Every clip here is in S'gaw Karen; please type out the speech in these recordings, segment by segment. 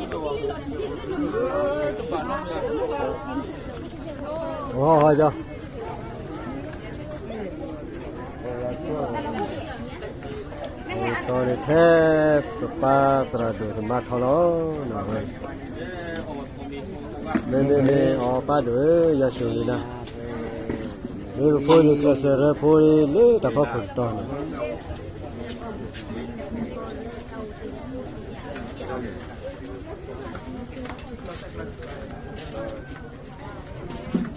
ဟီၣ်ဟီၣ်ကၠီ တီၤန့ၣ်ထဲပပၢ်သရၣ်ဒိၣ်သမါထီလီၤနီၤဝဲ, မ့မ့ၢ်မ့ၢ်အီၤပၢ်ဒိၣ်ဧၢ ယွၤဆိၣ်ဂ့ၤနၤ, မ့ၢ်ပဖိန့ၣ်ကျဲးစၢးရၢဖိန့ၣ်လၢတၢ်ဖီခိၣ်တတီၤန့ၣ်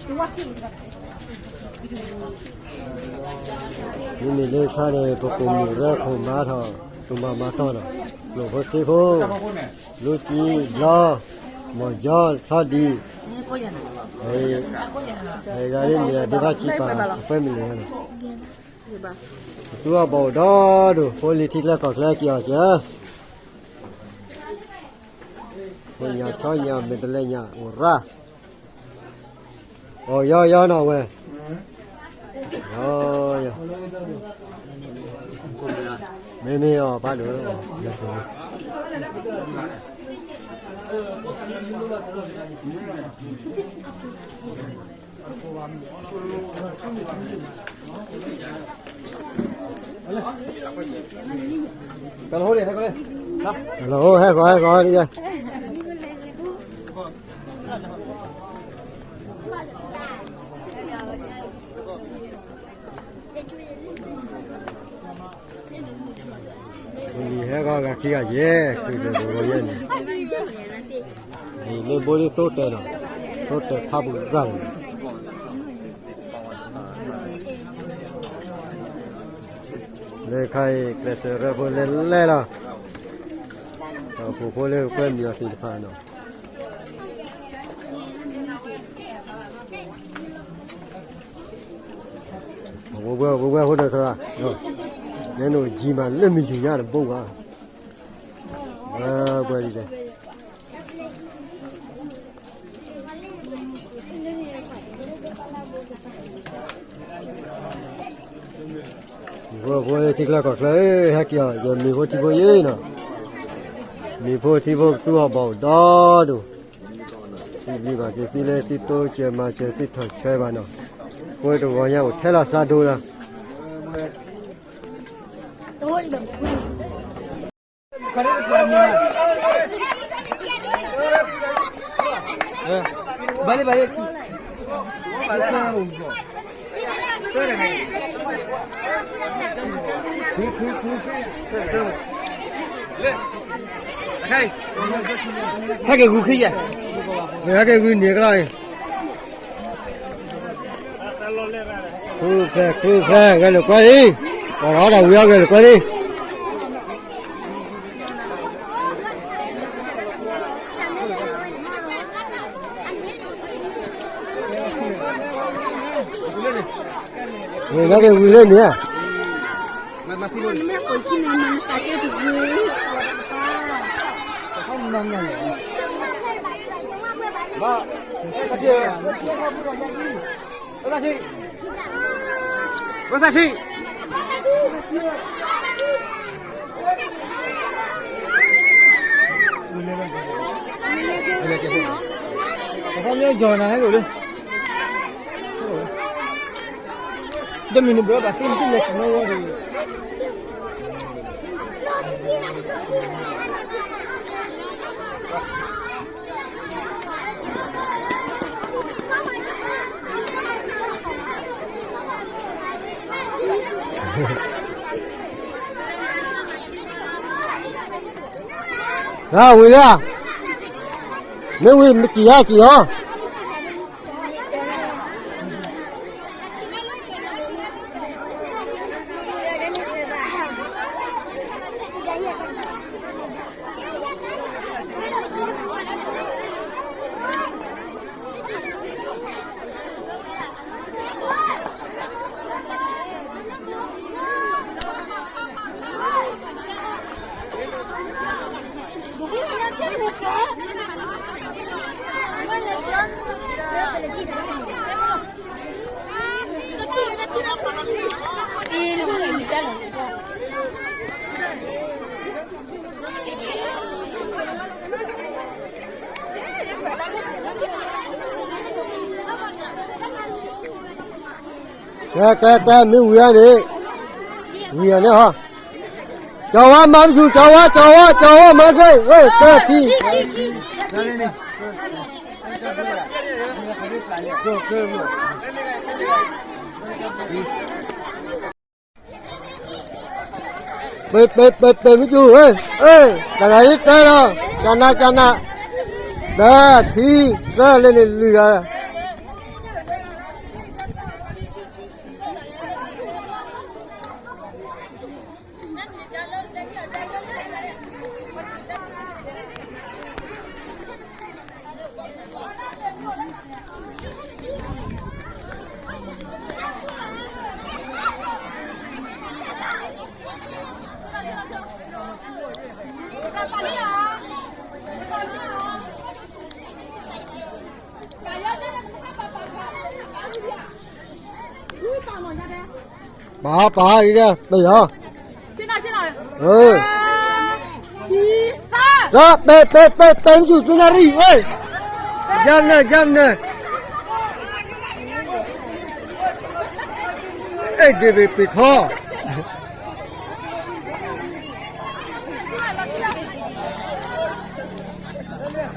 မ့မ့ၢ်လၢခါန့ၣ် ပကိၣ်မုၣ်ရဲခိၣ်မၤထီၣ် ပမၤမၤတီၢ်ဒီး ကျိၣ်ဖိစ့ဖိ လူကံဘျီ မီၢ်ကၠီထီဒံး ဂၤဒ်မ့ၢ်အဒ့ဘၣ်ဆံပာ်အပှဲၤမုၢ်လံၤန့ၣ် ပသူအီၣ်ဘၣ်အိၣ်ဒီဒိၣ် ဖိလံၤထံကျဲကီၢ်ကျဲက့ၤအီၤကဲ ဖိညၣ်ဆီညၣ်မဲာ်တလဲညၣ်အိၣ်ရၣ် အီၣ်ယီယီနီၤဝဲ, မ့မ့ၢ်အီၤပၢ်ဒိၣ် ဟဲဃီၤ ဟဲဃီၤ ဟဲဃီၤ လံၤဟဲဂီၤဂၤခံဂၤယဲၢ် ခုၣ်ဒီးတဝီယဲၢ်န့ၣ်, လၢဘိဒ်သိတဲာ်ဒီး သိတဲာ်ဖးပူၤဂၤန့ၣ်, လၢခါအံၤ ကျဲးစၢးရၢဖိလဲၣ်လဲၣ်လီၤ, ဒီးပူၤဖိလၢပကွဲမုာ်အီၤသ့ၣ်တဖၣ်နီၤ ဝဲဝဲဝဲဝဲ ဖိဒိၣ်သရၣ်, နဲနအိၣ်ယံၤမးလၢမုၢ်ယူၤညါတဘိဘၣ်, ဝဲပှဲၤဒ်လဲၣ်, ဖိဖိထံချၢကီၢ်ချၢဧၢ, ဟဲက့ၤအီၤ ယမ့ၢ်ဖိထံဖိယ့ၣ်နီၤ, မ့ၢ်ဖိထံဖိကသူအီၣ်ဘၣ်အိၣ်ဒီဒိၣ်, စံးဘျုးဘၣ်က့ၤသုလၢသုတိစၢၤမၤစၢၤသုထီၣ်ဆွဲဘၣ်နီၤ, ဖိတဂီၤညါအိၣ်ထဲလီၤစးဒိလီၤ ဟဲက့ၤဂုာ်ခံယဲၢ်, ဟဲက့ၤဂုာ်န့ၢ်ကလီၤအံၤ, ခူၣ်ဖျဲး ခူၣ်ဖျဲး ဂဲၤလိာ်ကွဲလံ, ပှၤဒီးဝံၤအီၤဂဲၤလိာ်ကွဲလံ. ဝံၤလၢန့ၣ်ဧါ, ဝဲသးဆံး တမံၤန့ၣ်ဘျီဘၣ်သ့ၣ်နတလဲၤကနီဝီဒီး ဝံၤလၢ, မ့ၢ်ဝံၤမ့ၢ်စံၣ်ဟါစံၣ်ဟီ. ကဲ ကဲ ကဲ မ့ၢ်ဝံၤအါန့ၣ်, ဝံၤအါန့ၣ်ဟီ, ကၠီဝါမၤမဆူၣ် ကၠီဝါ ကၠီဝါ ကၠီဝါမၤတ့ၢ် ဝဲ ကဲ ထံ ပ ပ ပ ပမ့ၢ်တူၢ် တဂၤအံၤတဲလီၤ ကနး ကနး တၢ ခံ သၢ လၢန့ၣ်လွံၢ်ဂၤ ပာ် ပာ် အံၤဒၣ် ပယီၤ ဒီး ပဲ ပဲ ပဲ ပဲ မ့ၢ်ယူၤ တူနၣ်ရံၣ် ဝဲ ယါမနုၤ ယါမနုၤ အဲၣ်ဒိးပ့ၤထီ ဘှီဆိ ဘှီဆိ တ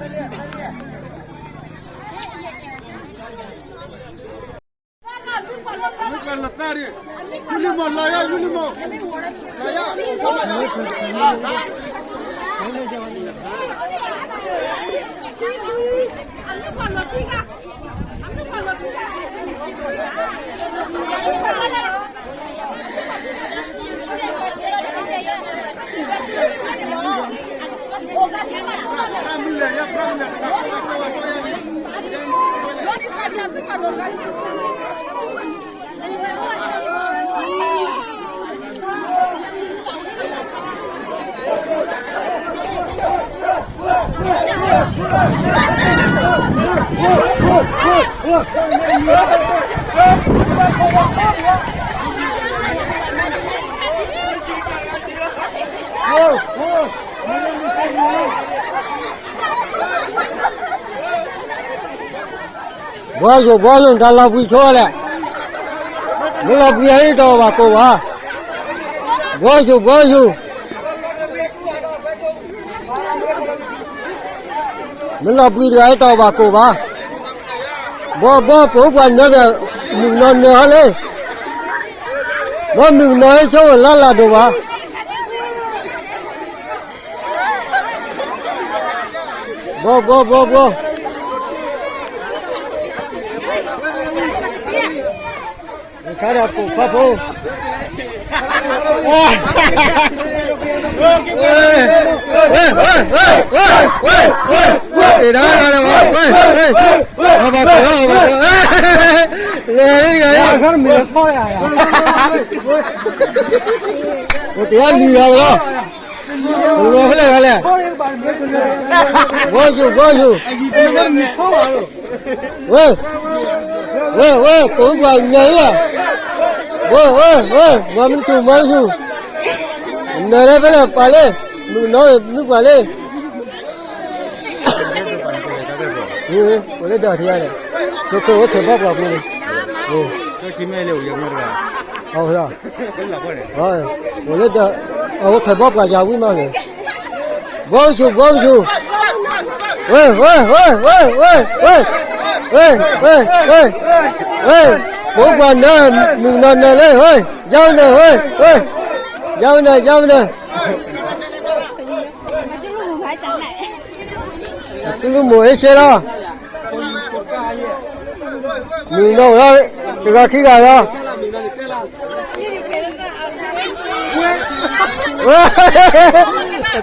ၢ်လီၤဘှံးဆိလဲၣ်, မ့ၢ်လီၤဘှံးအံၤတအီၣ်ဘၣ်ကိၣ်ဘၣ်, ဘှီဆိ ဘှီဆိ မ့ၢ်လီၤဘှံးတဂၤအံၤတအီၣ်ဘၣ်ကိၣ်ဘၣ်, ဘှီ ဘှီ ပိာ်ပှၤနၢၤဒီး မုၣ်ကနီၤနၢၤဟီလံ, ဘှီမုၣ်ကနီၤဟဲဆိဝဲလၢလၢ်ဒိၣ်ဘၣ် ဘှီ ဘှီ ဘှီ ဘှီ, တခါဒီးပိာ်ခွါဖိ, ဝဲ ဝဲ ဝဲ ဝဲ ဝဲ ဝဲ ဝဲ ဝဲ ဝဲ လဲၤလံတဂၤလံ, အိၣ်တ့ၢ်အီၤလွံၢ်ဂၤလီၤ, လဲၤဖဲလဲၣ်ဂၤလဲၣ်, ဘှီဆိ ဘှီဆိ ဝဲ ဝဲ ဝဲ ပိာ်ပှၤညါဧါ, ဝဲ ဝဲ ဝဲ မၤမ့ၢ်ဆူၣ် မၤမ့ၢ်ဆူၣ်, နၢၤလၢဖဲလဲၣ်ပှၤလၢ, မုၣ်ကနီၤမုၣ်ပှၤလၢ အိၣ်လၢဒၢးထံဂၤန့ၣ်, ဆိခိၣ်အိၣ်ထဲးဘီပှၤပူၤန့ၣ်, အိၣ်လၢဒၢး, အိၣ်ထဲးဘီပှၤ ယၤဝံၣ်မးန့ၣ်, ဘှီကဆူၣ် ဘှီကဆူၣ်, ဝဲ ဝဲ ဝဲ ဝဲ ဝဲ ဝဲ ပိာ်ပှၤနၢၤ မုၣ်ကနီၤနၢၤလၢ ဝဲ ယါဝဲနၢၤ ဝဲ ဝဲ ယါဝဲနၢၤ ယါဝဲနၢၤ တူၢ်လိာ်မိၢ်ဟဲဆဲးလီၤ, မုၢ်နီၢ်ဝဲ တဂၤခံဂၤလီၤ,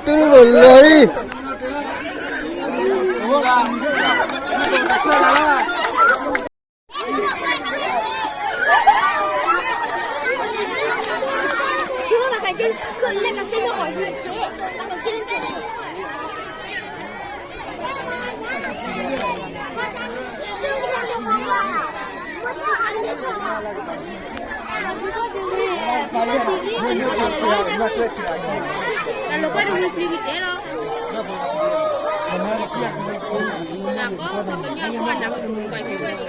တူၢ်လိာ်မိၢ်လၢအံၤ တၢ်လီၤပှၢ်တဝံၤပျံၤကတဲလီၤ. နမၤညၣ်တၢ်လီၤကုၤဂၤဆိန့ၣ်, တၢ်လီၤကု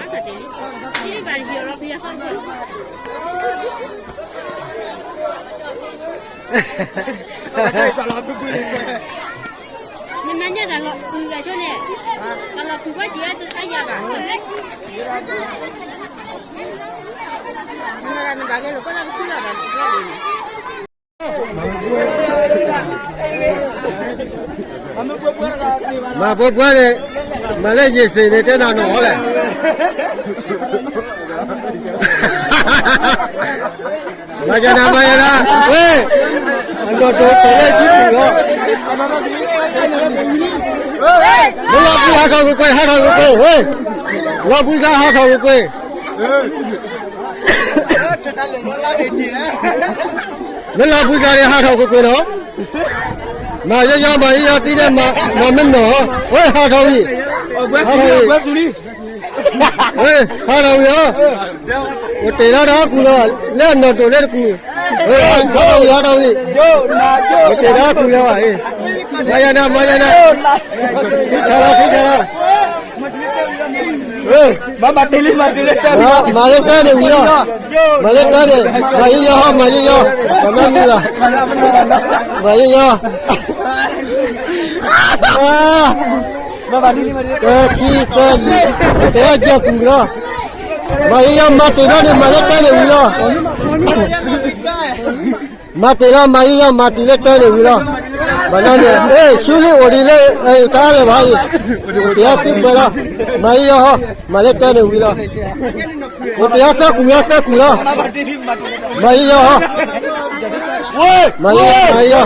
ၤဘၣ်က့ၤအါယၤဘၣ်. နမၤတၢ်နဘၣ်ဂဲၤလိာ်ကွဲလၢကသံလီၤဘၣ်န့ၣ်, မၤပှဲၤပှဲၤန့ၣ်, မၤလၢယ့ၣ်စ့ၣ်န့ၣ် တဲနၤနီၢ်ဟီလဲၣ်. မၤယၤနၤ မၤယၤနၤ, ဝဲ, အနီၢ်ဒိၣ်တဲာ်လၢစုပူၤလီၤ. မ့ၢ်လီၤဘှံးဟးထီၣ်ကကွဲၢ် ဟးထီၣ်ကကွဲၢ်, ဝဲ, လီၤဘှံးကဟးထီၣ်ကကွဲၢ်. မ့ၢ်လီၤဘှံးကလါန့ၣ် ဟးထီၣ်ကွ့ၢ်ကွ့ၢ်နီၤ, မၤယီယီ မၤယီယီ တံၤဒဲး မၤမ့ၢ်နီၢ်, ဝဲဟးထီၣ်ဝံၤ, ဟးထီၣ်ဝံၤ, ဝဲဟးထီၣ်ဝံၤဧါ, အိၣ်တ့ၢ်လီၤဒီးကူၣ်လီၤ, လၢအနီၢ်ဒိၣ်လၢတကူၣ်, ဟးထီၣ်ဝံၤ ဟးထီၣ်ဝံၤ, အိၣ်တ့ၢ်ဒီးကူၣ်လီၤဘၣ်, မၤယၤနၤ မၤယၤနၤ, ထံဆါလီၤ ထံဆါလီၤ. မၤမၤတ့ၢ်လံ မၤတ့ၢ်လံ, မၤလၢတၢ်န့ၣ်ဝံၤလီၤ, မၤလၢတၢ်န့ၣ်, မၤယီယီ မၤယီယီ, မၤမုၢ်လီၤ, မၤယီယီ, ခံသၢလံ, တဲယီၤကူၣ်လီၤ, မၤယီယီ မၤတ့ၢ်နီၣ်န့ၣ် မၤလၢတၢ်န့ၣ်ဝံၤလီၤ. မၤတ့ၢ်လီၤ မၤယီယီ မၤတ့ၢ်လၢတၢ်န့ၣ်ဝံၤလီၤ, မၤနီၣ်န့ၣ်, ဆူလံအိၣ်ဒံးလၢ, တၢ်လၢၤဘၣ်အံၤ, အိၣ်တ့ၢ်အီၤသံပှဲၤလီၤ, မၤယီယီ, မၤလၢတၢ်န့ၣ်ဝံၤလီၤ, အိၣ်တ့ၢ်အီၤသၢကူၣ်လီၤ သၢကူၣ်လီၤ, မၤယီယီ, မၤယီယီ, မၤယီယီ. မၤယ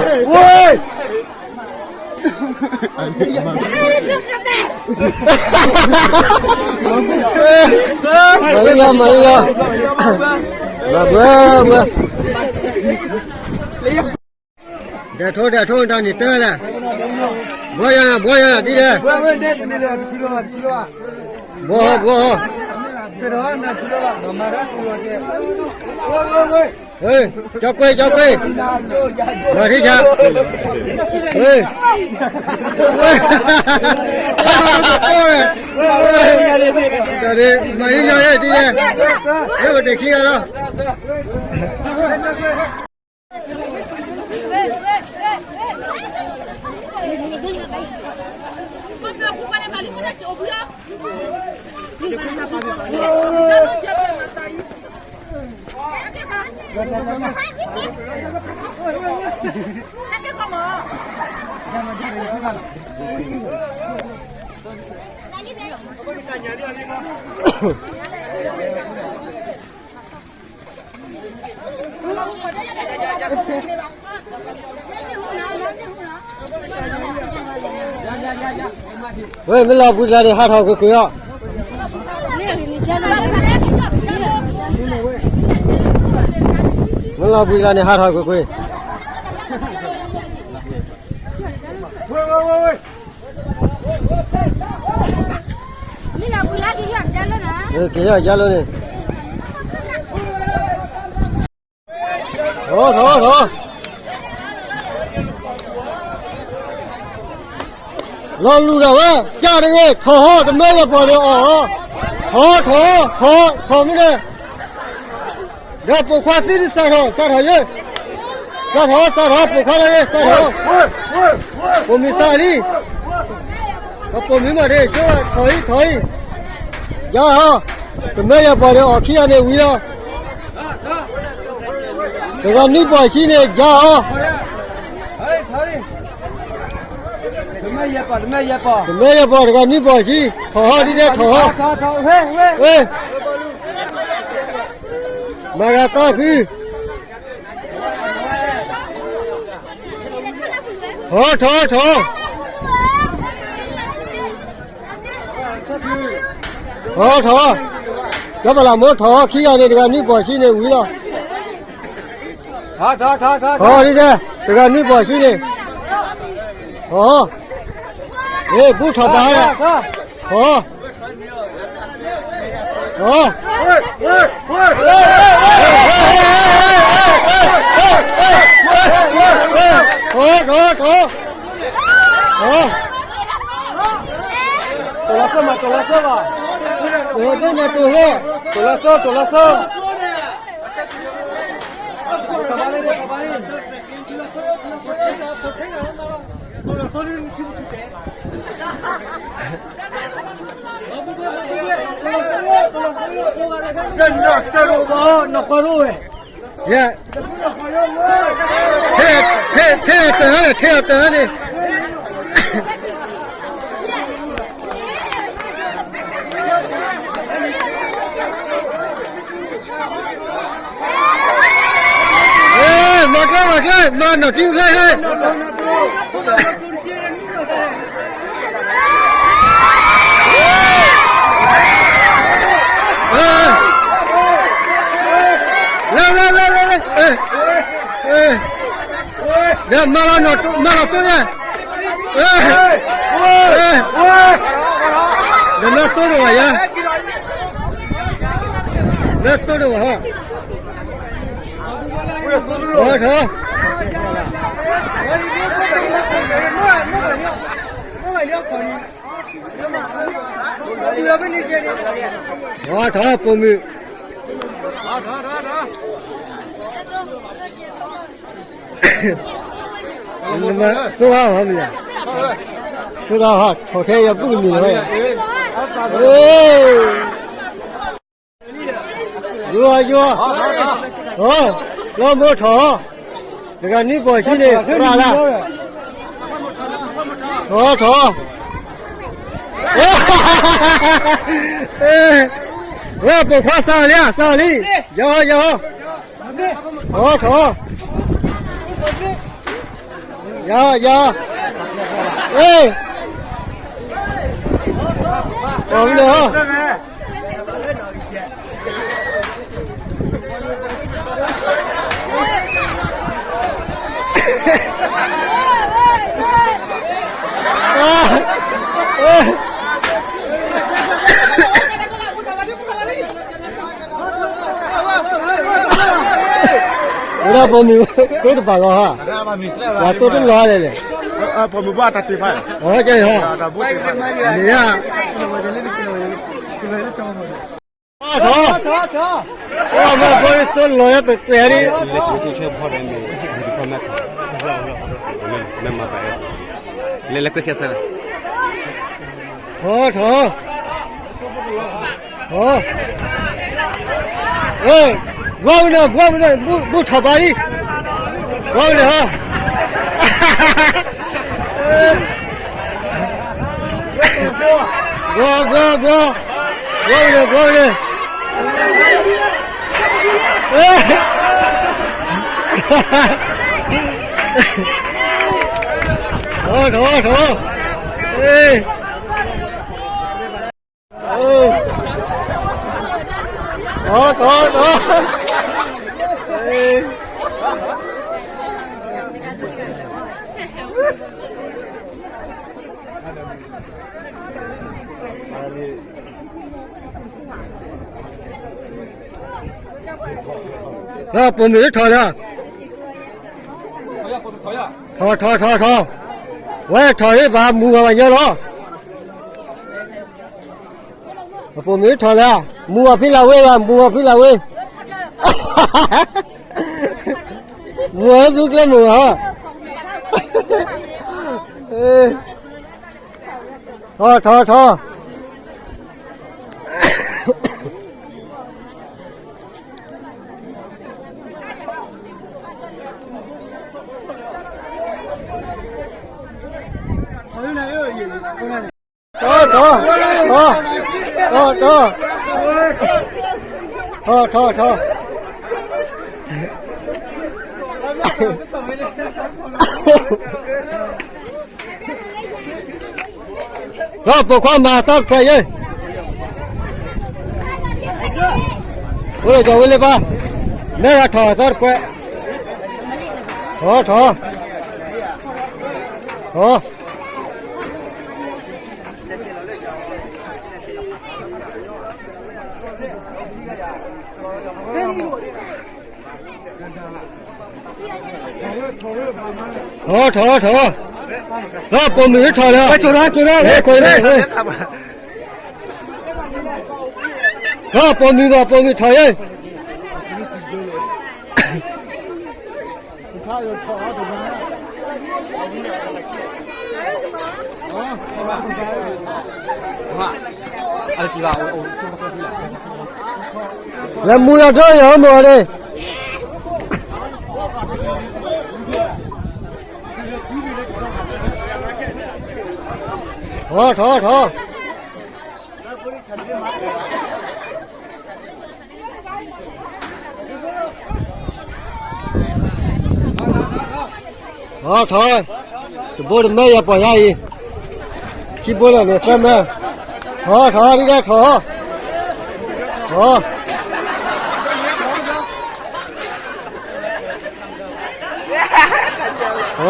ီယီ မၤယီယီ, မၤဘှဲဘှဲ, ဒဲးထိ ဒဲးထိ တၢ်န့ၣ်တၢ်လဲၣ်, ဘှီယၤ ဘှီယၤ ဒ်လဲၣ်, ဘှီဟီ ဘှီဟီ, ကၠီကွ့ ကၠီကွ့, မၤထံဆါ, မၤယီယီ ဒ်လဲၣ်, အိၣ်တ့ၢ်ခံဂၤလီၤ. ဝဲ မ့ၢ်လီၤဘှံးကျါန့ၣ် ဟးထီၣ်ကွ့ၢ်ကွ့ၢ်အီၤ, မ့ၢ်လီၤဘှံးကျါန့ၣ် ဟးထီၣ်ကွ့ၢ်ကွ့ၢ်. က့ၤယၤယၤလီၤန့ၣ်, ထီၣ် ထီၣ် ထီၣ်, လီၤလူၤဒီးဝဲ, ကၢ်တဂ့ၤ, ထီၣ်ဟီၣ်, တမၢယပှၤန့ၣ်အီၣ်ဟီၣ်, ထီၣ် ထီၣ် ထီၣ် ထီၣ်မ့ၢ်န့ၣ်, ဒီးပိာ်ခွါသံတစးထီၣ် စးထီၣ်ယဲ, စးထီၣ် စးထီၣ် ပိာ်ခွါလၢယဲ စးထီၣ်, ပိာ်မုၣ်စးလံ, ပိာ်မုၣ်မးဒ့ၣ် ဆိထီၣ်အံၤ ထီၣ်အံၤ, ယၤဟီၣ်, တမၢယပှၤန့ၣ်အီၣ်ခံဂၤန့ၣ်ဝံၤလီၤ. တဂၤနွံပီၢ်ဆံန့ၣ် ယၤအီၤ, တမၢယပှၤ တဂၤနွံပီၢ်ဆံ, ထီၣ်ဟီၣ်ဒ်န့ၣ် ထီၣ်ဟီၣ်, မၤဂၤသီဖု, ထီၣ် ထီၣ် ထီၣ်, ထီၣ် ထီၣ်, ကပလးမိၢ်ထီၣ်ဟီၣ်ခံဂၤန့ၣ် တဂၤနွံပီၢ်ဆံန့ၣ်ဝံၤလီၤ. ထီၣ် ထီၣ် ထီၣ် ထီၣ်, တဂၤနွံပီၢ်ဆံန့ၣ်, ထီၣ်, အ့ ဘူးထီၣ်ဘး, ထီၣ်, ထီၣ်, ထီၣ် ထီၣ် ထီၣ်, ထီၣ်, ထီၣ်, ထီၣ်, တိၢ်လီၤသၢမး တိၢ်လီၤသၢဘၣ်, တိၢ်လီၤသၢညါတိၢ်လီၤ, တိၢ်လီၤသၢ တိၢ်လီၤသၢ, ယဲ, ထဲ, ထဲ, ထဲအီၤတၢ်န့ၣ် ထဲအီၤတၢ်န့ၣ်, မၤကျဲ မၤကျဲ မၤနီၢ်ကံကျဲ, လဲၤ လဲၤ လဲၤ လဲၤ, မၤလီၤနီၢ် မၤလီၤတိၢ်ယဲ, ဒီးမၤတိၢ်တဂၤယဲ, မၤတိၢ်တဂၤဟီ, ထီၣ် ထီၣ် ပိာ်မုၣ်, သိဂၤဟီမ့ၢ်ဧါ, သိဂၤဟီ ထီၣ်ခဲအံၤပူၢ်တမံၤလီၤ, ယွၤ ယွၤ, လီၤမိၢ်ထီၣ်, တဂၤနံၣ်ပီၢ်ဆံန့ၣ် ရၣ်လၢ, ထီၣ် ထီၣ်, ဝဲပိာ်ခွါစးလံ စးလံ, ယၤ ယၤ, ထီၣ် ထီၣ်, ယၤ ယၤ, အ့, ထီၣ်မ့ၢ်လီၤ ဝဲဒၣ်ပိာ်မုၣ် တိၢ်တပာ်လီၤဟါ, ပှၤတိၢ်တလီၤလဲၣ်လဲၣ်, ပိာ်မုၣ်ဘၣ်တၢ်တ့ၢ်ဖး, အီ ကဲဟီ, မ့ၢ်ဧါ, ထီၣ်, ထီၣ်, ထီၣ်, မ့ၢ်ဖိသိလီၤယဲပကွဲးဒ် လဲၤလဲၤကွဲးခဲစၢ်, ထီၣ် ထီၣ်, ဘှီဝဲန့ၣ် ဘှီဝဲန့ၣ် ဘူၣ်ထီၣ်ဘၣ်လံ, ဘှီဝဲန့ၣ်ဟီ, ဘှီ ဘှီ ဘှီ, ဘှီဝဲန့ၣ် ဘှီဝဲန့ၣ်, ထီၣ် ထီၣ် ထီၣ်, ထီၣ် ထီၣ် ထီၣ်, ပိာ်မုၣ်ထီၣ်လၢ, ထီၣ် ထီၣ် ထီၣ် ထီၣ်, ဝဲထီၣ်ဟ့ၣ်ပှၤမူၤဂၤဘၣ်ညီလီၤ, ပိာ်မုၣ်ထီၣ်လၢ, မူၤဂၤဖံလၢဝ့ဘၣ် မူၤဂၤဖံလၢဝ့, မူၤဂၤဆူကျဲမုၢ်ဂၤ, ထီၣ် ထီၣ် ထီၣ် ထီၣ် ထီၣ် ထီၣ် ထီၣ် ထီၣ် ထီၣ် ထီၣ် ထီၣ် ထီၣ် ထီၣ် ထီၣ်ပိာ်ခွါမၤသီတခွဲးယဲၢ်, အိၣ်လၢကီၤဝဲလၢပၢ်, မ့ၢ်ဂၤထီၣ်သီတခွဲး, ထီၣ် ထီၣ် ထီၣ် ထီၣ် ထီၣ် ထီၣ်, ထီၣ်ပိာ်မုၣ်ထီၣ်လၢ, ခွဲးန့ၣ်, ထီၣ်ပိာ်မုၣ်ဘၣ် ပိာ်မုၣ်ထီၣ်ယဲၢ် လဲၤမူလီၤဒိၣ်ယၤမၢ်န့ၣ် ထီၣ်ထီၣ်ထီၣ် ထီၣ်ထီၣ် တဘိတမ့ၢ်ယပီၢ်ယါအံၤ ခံဘိလၢန့ၣ်သၢမ့ၢ် ထီၣ်ထီၣ်ဒ်ဒၣ်ထီၣ် ထီၣ်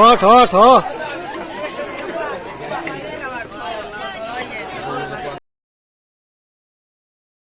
ထီၣ်ထီၣ်ထီၣ်